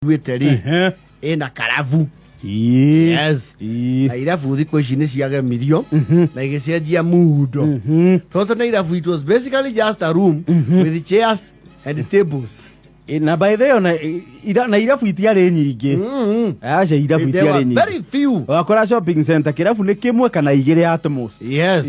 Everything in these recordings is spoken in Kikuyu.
Ĩte rĩ ĩna karabu. Yes. Na irabu thikũ ici nĩ ciagemirio na igĩcenjia muundo, tondũ tene irabu, it was basically just a room with chairs and tables. Na by the way, ona na irabu itiarĩ nyingĩ. Aca, irabu There itiarĩ were nyingĩ. very few. Wakora shopping center kĩrabu nĩ kĩmwe kana igĩrĩ at most. Yes.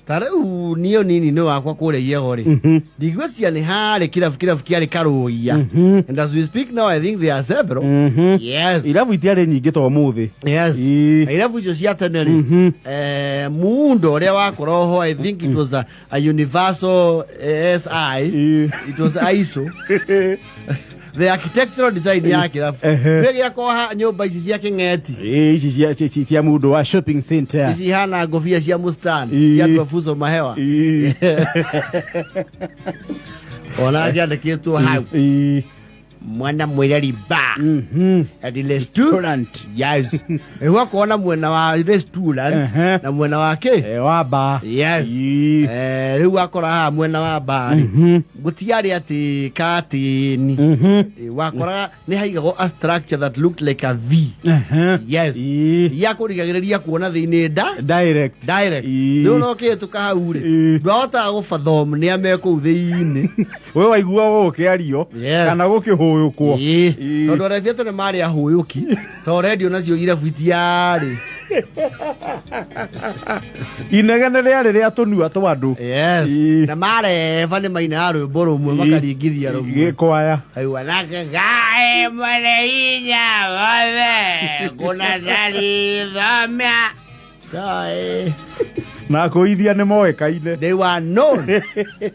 Ta rĩu niĩ nini nĩ wakwa kũrĩa Iego rĩ, ndigwĩciria nĩ harĩ kĩrabu kĩarĩ Karũia, and as we speak now I think there are several. Yes. Irabu itiarĩ nyingĩ ta ũmũthĩ. Yes. Na irabu icio cia tene rĩ, muundo ũrĩa wakorwo ho, I think it was a universal SI, it was ISO, the architectural design ya kĩrabu nĩ gĩakorwo nyũmba ici cia kĩng'eti. Ĩ, ici cia mũndũ wa shopping center. Ici ihana ngobia cia mũstani cia andũ abuco mahewa. Ona kĩandĩkĩtwo hau mwana mwĩreri bar and restaurant. Yes, rĩu na mwena wa restaurant na mwena wa kĩ? Wa bar. Yes. Rĩu wakora haha mwena wa bar rĩ, gũtiarĩ atĩ katĩni. Wakora nĩ haigagwo a structure that looked like a V. Yes, ya kũrigagĩrĩria kuona thĩinĩ nda. Direct. Direct. Rĩu no kĩhĩtũka hau rĩ, ndwahotaga gũbathom nĩ a me kũu thĩinĩ. We waigua gũkĩario kana gũkĩhũyũkwo. Tondũ arebia tene marĩ ahũyũki, to rendio nacio irabu itiarĩ. Inegene rĩarĩ rĩa tũnua twa andũ. Yes. Na mareba nĩ mainaga rwĩmbo rũmwe, makaringithia rũmwe. Gĩkwaya. Aigua nake Ngai mwene hinya wothe kuna tarithomia. Ngai. Na kũithia nĩ moĩkaine. They were known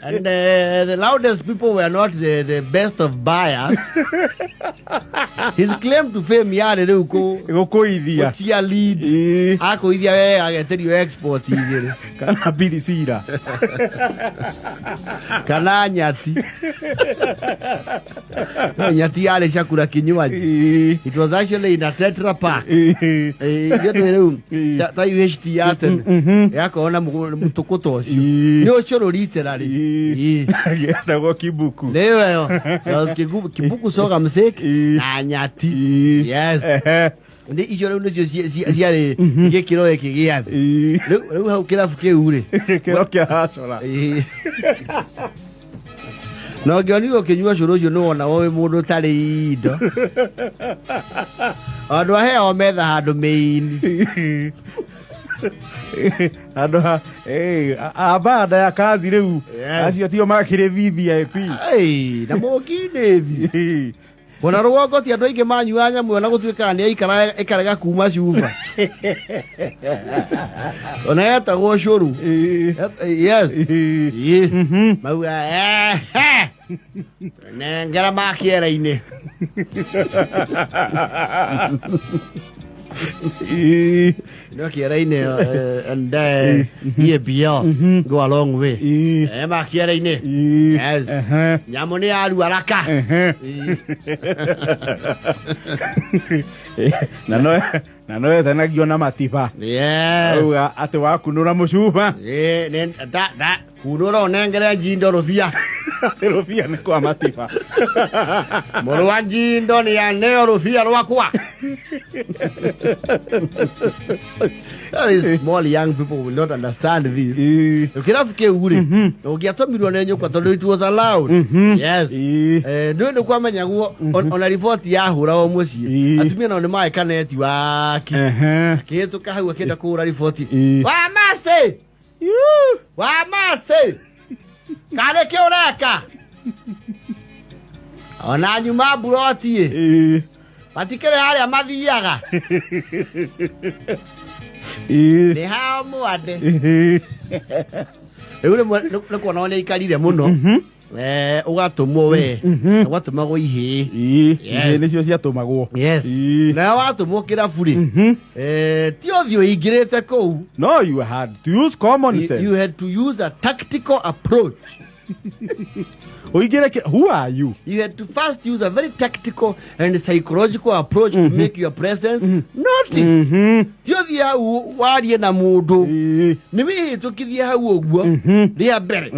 and the loudest people were not the best of buyers. His claim to fame yarĩ rĩu kũ gũkũithia. Gũchia lead akũithia we agetĩrio export igĩrĩ. Kana birisira. Kana nyati. No, nyati yarĩ chakula kinywaji. It was actually in a Tetra Pak. Ithuĩ rĩu ta UHT ya tene yakorwo na mũtũkũ ta ũcio nĩ ũcũrũritĩra rĩ. Gĩetagwo kibuku. Nĩyo ĩyo. There was kibuku soga msiki na nyati. Yes, nĩ icio rĩu nĩcio ciarĩ gĩkĩro gĩkĩ gĩa thĩ. Rĩu hau kĩrabu kĩu rĩ, gĩkĩro kĩa hacora. Na ũngĩonire ũkĩnyua cũrũ ũcio, nĩ wonagwo wĩ mũndũ ũtarĩ indo. Andũ aheo metha handũ mĩini. Andũ a banda ya kazi rĩu acio tio makĩrĩ VVIP. Ei, na mũkinĩthi ona rũgongo ti andũ aingĩ manyuaga nyamũ ĩyo, na gũtuĩkaga nĩ yaikara ĩkarega kuma cuba, ona yetagwo cũrũ. Yes. Ĩ. Mauga, "Ehe, nengera ma kĩera-inĩ." No kĩera-inĩ and EABL go a long way. Ma kĩera-inĩ. Yes, nyamũ nĩ yaru haraka. Na no ethanagio na matiba. Yes. Auga atĩ wakunũra mũcuba. Ĩ, da kunũra ũnengere njindo rũbia. Rũbia nĩ kwa matiba. Mũrũ wa njindo nĩ aneo rũbia rwakwa. These small young people will not understand this. Kĩrabu kĩu rĩ, ũngĩatũmirwo nĩ nyũkwa, tondũ it was allowed. Yes. Ndũĩ nĩ kwamenyagwo ona riboti yahũragwo mũciĩ, atumia nao nĩ maĩ kaneti waki akĩhĩtũka hau akĩenda kũhũra riboti wa macĩ wa macĩ karĩ kĩ ũreka ona nyuma mburoti ĩ matikĩrĩ harĩa mathiaga nĩ hao mwande. Rĩu rĩmwe nĩ kuona nĩ aikarire mũno. Ũgatũmwo we, ũgatũmagwo ihĩĩ. Ihĩĩ nĩcio ciatũmagwo. Yes. Nayo watũmwo kĩrabu rĩ, ti ũthiũ ũingĩrĩte kũu. No, you had to use common sense. You had to use a tactical approach. Ũingĩre who are you? You had to first use a very tactical and psychological approach to make your presence noticed. Ti ũthiĩ hau warie na mũndũ. Nĩ wĩhĩtũkithie hau ũguo rĩa mbere.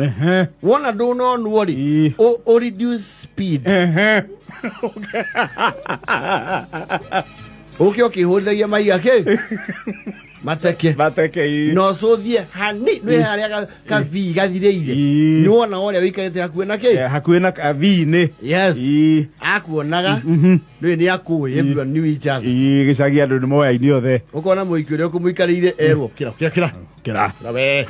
Wona ndũnonwo rĩ, ũ reduce speed. Ũke ũkĩhũrithagia mahiga kĩ? Mateke. Mateke ĩĩ. Na ũcũthie hani nĩ harĩa kabii gathirĩire. Nĩ wona ũrĩa ũikarĩte hakuhĩ na kĩ? Hakuhĩ na kabii-inĩ. Yes. Akuonaga. Nĩ nĩ akũĩ, everyone knew each other. Ĩĩ, gĩcagi andũ nĩ moyaine othe. Ũkona mũiki ũrĩa ũkũmũikarĩire erwo kĩra kĩra kĩra. Kĩra. Kĩra we.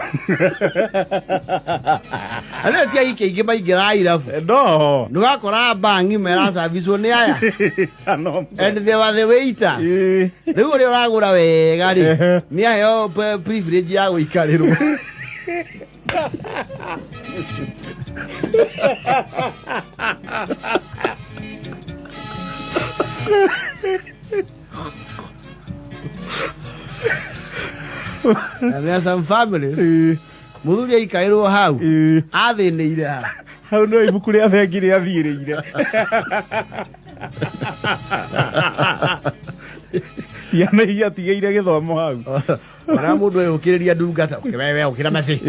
Andũ ti ahiki aingĩ maingĩraga irabu. No. Nĩ wakora bangi meracabicuo nĩ aya. No. And they were the waiters. Rĩu ũrĩa ũragũra wega rĩ, nĩ aheo privilege ya gũikarĩrwo. And there are some families, mũthuri aikarĩrwo hau, athĩnĩire ha. Hau no ibuku rĩa bengi rĩathiĩrĩire. Ciana iatigĩire gĩthomo hau. Ona mũndũ eyũkĩrĩria ndungata, wewe ũkĩra maci.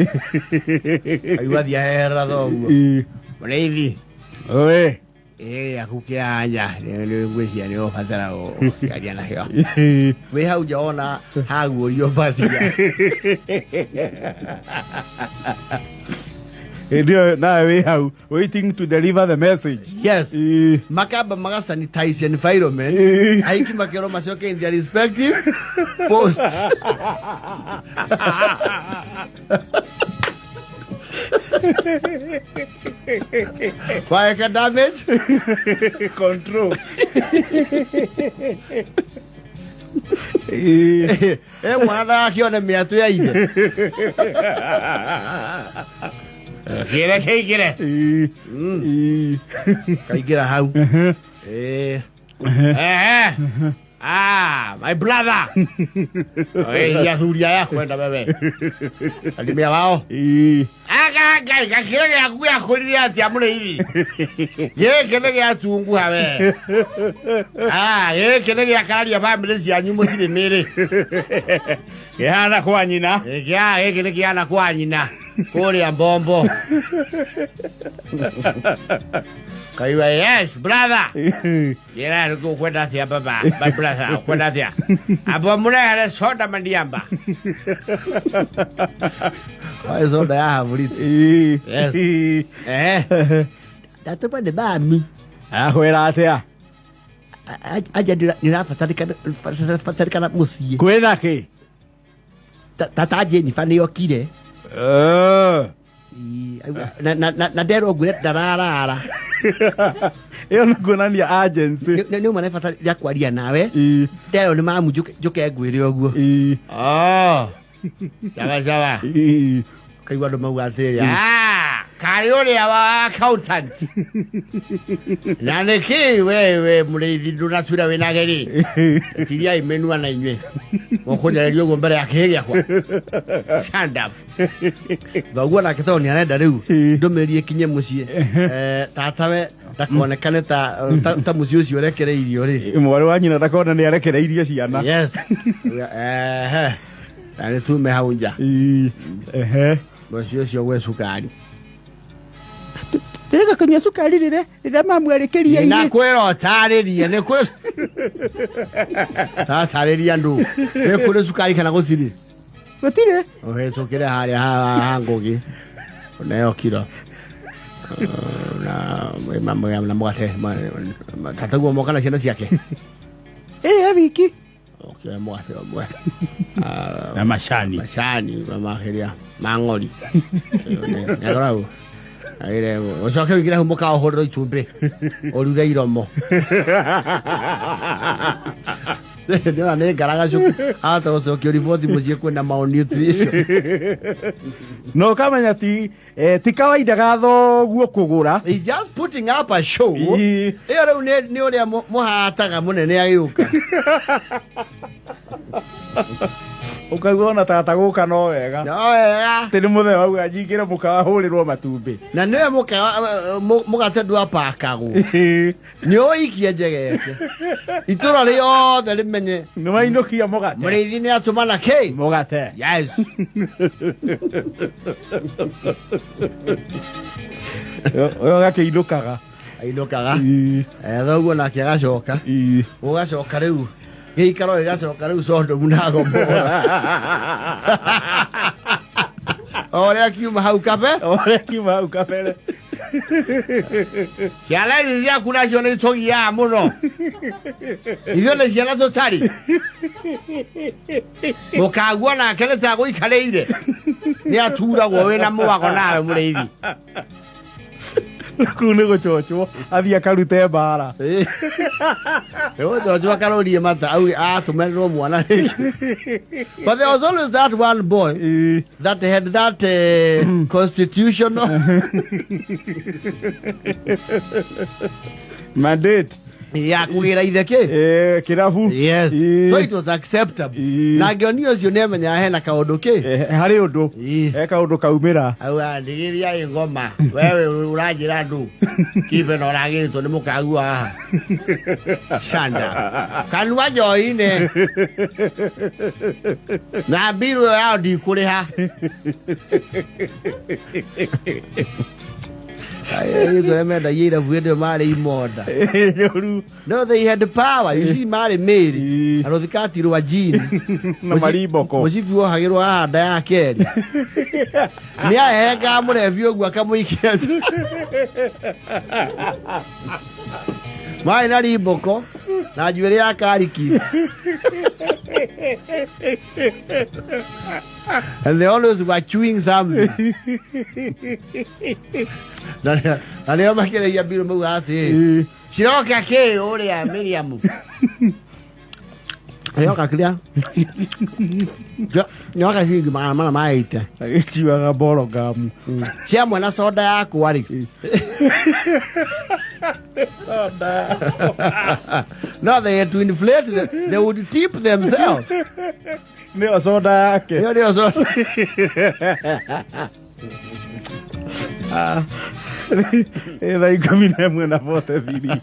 Aigua thiĩ aherera thoguo. Mũrĩithi. Oe. Ĩ aku kĩanya, nĩ ngwĩciria nĩ ũbatara gũkĩaria nakĩo. Wĩ hau nja wona haguũrio mbathia. Hĩndĩ ĩyo nawe wĩ hau waiting to deliver the message. Yes. Makamba maga sanitize environment. Ahiki makerwo macoke in their respective posts. Fire damage control. Mwana ndagakĩone mĩatũ ya ithe. Kĩre kĩingĩre. Kaingĩra hau. Ah, my brother. Oi, athuri aya kwenda wewe. Alimia wao. Aga ngai gakĩre gĩaku gĩakũrire atĩa mũrĩithi? Gĩkĩ nĩ gĩatunguha we. Ah, gĩkĩ nĩ gĩakararia bamĩrĩ cianyu mũtirĩ mĩrĩ. Kĩhana kwa nyina. Gĩkĩ nĩ kĩhana kwa nyina. Kũrĩa mbombo. Kaiwa, yes, brother. Yera nĩ ũkwenda atĩa baba? My brother, ũkwenda atĩa? Abo mũrehere soda mandiamba. Wae soda ya havuriti. Yes. Ndatũma nĩ mami. Akwĩra atĩa? Aja nĩrabatarĩkana mũciĩ. Kwĩna kĩ? Tata Jennifer nĩ okire. Na nderwo ngwĩre ndararara. Ĩyo nĩ kuonania agency. Nĩ uma na bata rĩa kwaria nawe. Nderwo nĩ mamu njũke ngwĩre ũguo. Sawa sawa. Kaigua andũ mauga atĩrĩrĩ, karĩ ũrĩa wa accountant. Na nĩkĩ wewe mũrĩithi ndũnatwĩra wĩna geri? Tiriai mĩnua na inyuĩ. Mũkũnjarĩria ũguo mbere ya kĩhĩ gĩakwa. Stand up. Thoguo nake tondũ nĩ arenda rĩu ndũmĩrĩri ĩkinye mũciĩ. Tatawe ndakonekane ta mũciĩ ũcio ũrekereirio rĩ. Mwarĩ wa nyina ndakona nĩ arekereirie ciana. Yes. Na nĩ tume hau nja. Mũciĩ ũcio gwĩ cukari. Ndĩreka kũnyua cukari rĩrĩa rĩrĩa mamu arĩkĩria. Na kwĩra ũtarĩrie nĩ kũrĩ tatarĩria andũ nĩ kũrĩ cukari kana gũtirĩ? Gũtirĩ. Ũhĩtũkĩre harĩa ha Ngũgĩ ũneo kiro na mũgate tataguo moka na ciana ciake. Ĩ wiki. Ũkĩoya mũgate ũmwe. Na macani. Macani makĩria ma ng'ori. Nĩagũra hau. Aire ũcoke ũingĩre hau mũkawa ũhũrĩrwo itumbĩ ũrure iromo. Ndĩrona nĩ ngaragacu ahota gũcokia riboti mũciĩ kwĩna malnutrition. No ũkamenya ti kawaida ga thoguo kũgũra. He's just putting up a show. Ĩyo rĩu nĩ ũrĩa mũhataga mũnene agĩũka. Ũkaigua ona tata gũka no wega. No wega. Atĩ nĩ mũthee wauga nyingĩre mũkawa hũrĩrwo matumbĩ. Na nĩwe mũgate ndwapakagwo. Nĩ ũikie njegeke. Itũra rĩothe rĩmenye. Nĩ wainũkia mũgate. Mũrĩithi nĩ atũmana kĩ? Mũgate. Yes. Ũyũ agakĩinũkaga. Ainũkaga. Thoguo nake agacoka. Ũgacoka rĩu. Gĩikaro gĩgacoka rĩu Sodomu na Gomora. O ũrĩa kiuma hau kabe. O ũrĩa kiuma hau kabere. Ciana ici ciaku nacio nĩ itũgiaga mũno. Ithuĩ nĩ ciana tũtarĩ. Mũkaguo nake nĩ ta gũikarĩire. Nĩ aturagwo wĩna mwago nawe mũrĩithi. Kũu nĩ gũcochwo athiĩ akarute mbara. Nĩ gũcochwo akarorie mata auge atũmerirwo mwana rĩngĩ. But there was always that one boy that had that constitutional mandate ya kũgĩra ithe kĩ? Kĩrabu. Yes. So it was acceptable. Na ngĩonio ũcio nĩ amenyaga hena kaũndũ kĩ? Harĩ ũndũ. He kaũndũ kaumĩra. Auga ndigithia ĩ ngoma. Wewe ũranjĩra ndũ. Kibe na ũragĩrĩtwo nĩ mũkagua haha. Shanda. Kanua njohi-inĩ. Na mbiru ĩyo yao ndikũrĩha. Airĩtu arĩa mendagia irabu hĩndĩ ĩyo marĩ imonda. Njũru. No, they had power. You see, marĩ mĩrĩ. Na rũthikati rwa jean. Na marimboko. Mũcibi wohagĩrwo haha nda ya kerĩ. Nĩ ahehengaga mũrebi ũguo akamũikia. Marĩ na rimboko na njuĩrĩ ya kariki. And they always were chewing something. Na nĩo makĩrĩia mbirũ maugaga atĩrĩ, ciroka kĩ ũrĩa Miriam? Yoka kĩrĩa? Nyoka ciringi magana mana ma 80. Agĩciuaga mboro ngamu. Ciamwe na soda yakwa rĩ. Soda. No, they had to inflate, they would tip themselves. Nĩyo soda yake. Nĩyo nĩyo soda. Thaa 11:43.